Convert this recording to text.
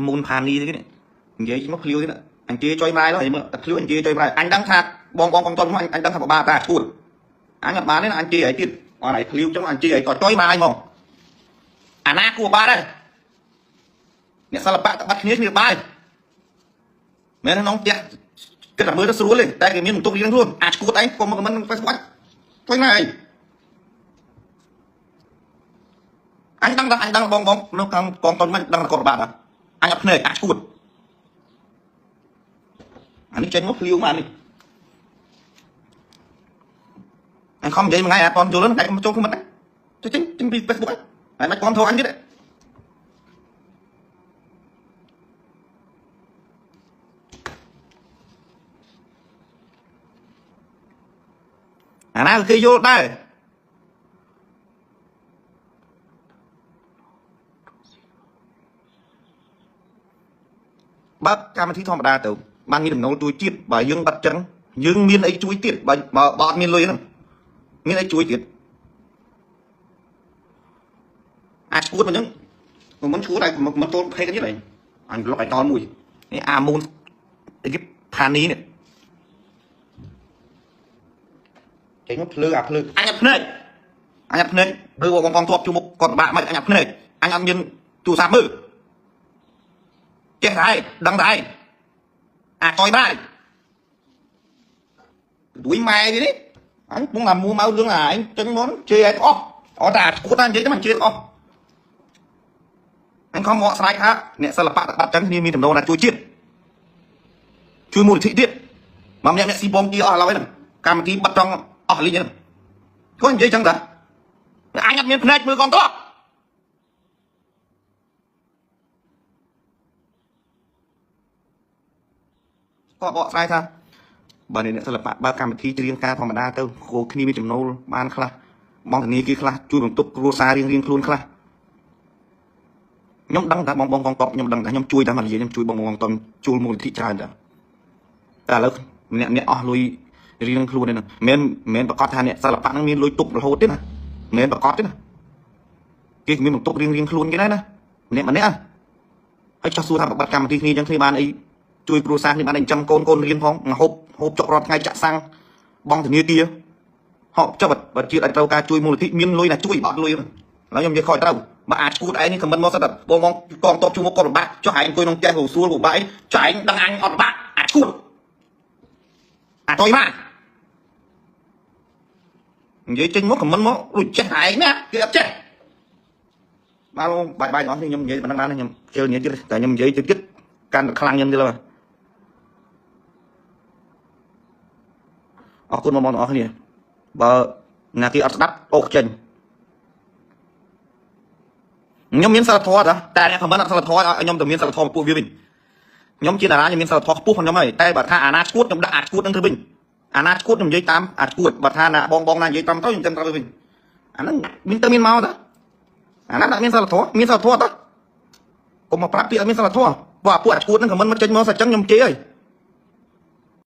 មូនផានីទេនេះនិយាយមកភ្លាវទៀតអញជេរចុយម្លាយឡើយមើលតែភ្លាវអញជេរចុយម្លាយអញដឹងថាបងបងកងតមកអញដឹងថាបបាតាឈួតអញអត់បានទេអញជេរឲ្យទៀតអត់ឲ្យភ្លាវចឹងអញជេរឲ្យក៏ចុយម្លាយហ្មងអាណាគួរបាដែរអ្នកសិល្បៈតបាត់គ្នាគ្នាបាយមែនក្នុងផ្ទះគិតតែមើលទៅស្រួលទេតែគេមានបន្ទុករៀងខ្លួនអាចឈួតឯងកុំមកខមមិន Facebook ចុយណាអីអញដឹងថាអញដឹងបងបងនៅខាងកងតនមិនដឹងថាគាត់បាត់អញអត់ភ្នែកអាចឈួតអានេះចេញមកភ្លាវមកអានេះអញខំនិយាយមួយថ្ងៃអត់តន់យល់ហ្នឹងតែចូលខមមិនដែរចេញចេញពី Facebook ហើយមិនគាំទ្រអញទៀតអាណាគេយល់ដែរបើកម្មវិធីធម្មតាទៅបានមានចំណូលជួយជាតិបើយើងបាត់ចឹងយើងមានអីជួយទៀតបើបើអត់មានលុយហ្នឹងមានអីជួយទៀតអាចឈួតមកចឹងមិនឈួតឲ្យមកចូលភេកទៀតឯងអញប្លុកឲ្យតមួយនេះអាមូនអីគេផានីនេះចេញមកភ្លឺអាភ្លឺអញអត់ភ្នែកអញអត់ភ្នែកមើលបងកងទ័ពជួមុខគាត់បាក់មិនអញអត់ភ្នែកអញអត់មានទូរស័ព្ទមើលចេះតែដឹងតែអាចយបាយដួយម៉ែទៀតនេះអញពងតែមួម៉ៅរឿងអាឯងចេញមកជេរឲ្យអស់អត់តែឈួតណានិយាយទៅមិនជេរអស់អញខំមកស្រែកថាអ្នកសិល្បៈបាត់ចឹងគ្នាមានចំណូលណាជួយជាតិជួយមូលនិធិទៀតមកម្នាក់អ្នកស៊ីបងជាអស់ឡើយហ្នឹងកម្មវិធីបាត់ចង់អស់លីងហ្នឹងគាត់និយាយចឹងតាអញអត់មានភ្នែកមើលកងទ័ពគាត់បកស្រាយថាបើអ្នកសិល្បៈបើកម្មវិធីច្រៀងការធម្មតាទៅគោគ្នាមានចំណូលបានខ្លះបងធនាគារខ្លះជួយបន្ទប់គ្រួសាររៀងរៀងខ្លួនខ្លះខ្ញុំដឹងថាបងបងកងតបខ្ញុំដឹងថាខ្ញុំជួយតែមកនិយាយខ្ញុំជួយបងបងកងតបជួលមូលនិធិច្រើនតាតែឥឡូវអ្នកអ្នកអស់លុយរៀងខ្លួនហ្នឹងមិនមិនប្រកាសថាអ្នកសិល្បៈហ្នឹងមានលុយទុករហូតទេណាមិនប្រកាសទេណាគេមានបន្ទប់រៀងរៀងខ្លួនគេដែរណាម្នាក់ម្នាក់ហើយចោះសួរថាបបាត់កម្មវិធីគ្នាអញ្ចឹងគ្នាបានអីជួយគ្រួសារគ្នាបានអីចាំកូនកូនរៀនផងហូបហូបចុករត់ថ្ងៃចាក់សាំងបងធនាគារហូបចុះបើជាតិឲ្យត្រូវការជួយមូលនិធិមានលុយណាជួយបើអត់លុយឥឡូវខ្ញុំនិយាយខុសត្រូវបើអាចឈួតឯងនេះខមមិនមកសិតបងបងកងតបជួមុខគាត់ពិបាកចុះឯងអង្គុយក្នុងផ្ទះស្រួលពិបាកចុះឯងដឹងអញអត់ពិបាកអាចឈួតអាចយមកនិយាយចេញមកខមមិនមកដូចចេះឯងណាគេអត់ចេះបាទបាយបាយអស់ខ្ញុំនិយាយប៉ុណ្ណឹងបានខ្ញុំជឿនិយាយទៀតតែខ្ញុំនិយាយទៀតកាន់តែខ្លាំងខ្ញុំទៀតឡើយអរគុណបងប្អូនទាំងអស់គ្នាបើណាគេអត់ស្ដាប់អូសចេញខ្ញុំមានសិលធម៌តាតែអ្នកខមមិនអត់សិលធម៌ឲ្យខ្ញុំទៅមានសិលធម៌ពួកវាវិញខ្ញុំជាតារាខ្ញុំមានសិលធម៌ខ្ពស់ខ្ញុំហើយតែបើថាអាណាឈួតខ្ញុំដាក់អាឈួតនឹងទៅវិញអាណាឈួតខ្ញុំនិយាយតាមអាឈួតបើថាណាបងបងណានិយាយតាមទៅខ្ញុំទៅវិញអាហ្នឹងមានទៅមានមកតាអាណាដាក់មានសិលធម៌មានសិលធម៌តាកុំមកប្រាប់ពីអត់មានសិលធម៌បើពួកអាឈួតហ្នឹងខមមិនមកចេញមកសាចឹងខ្ញុំជេរហើយ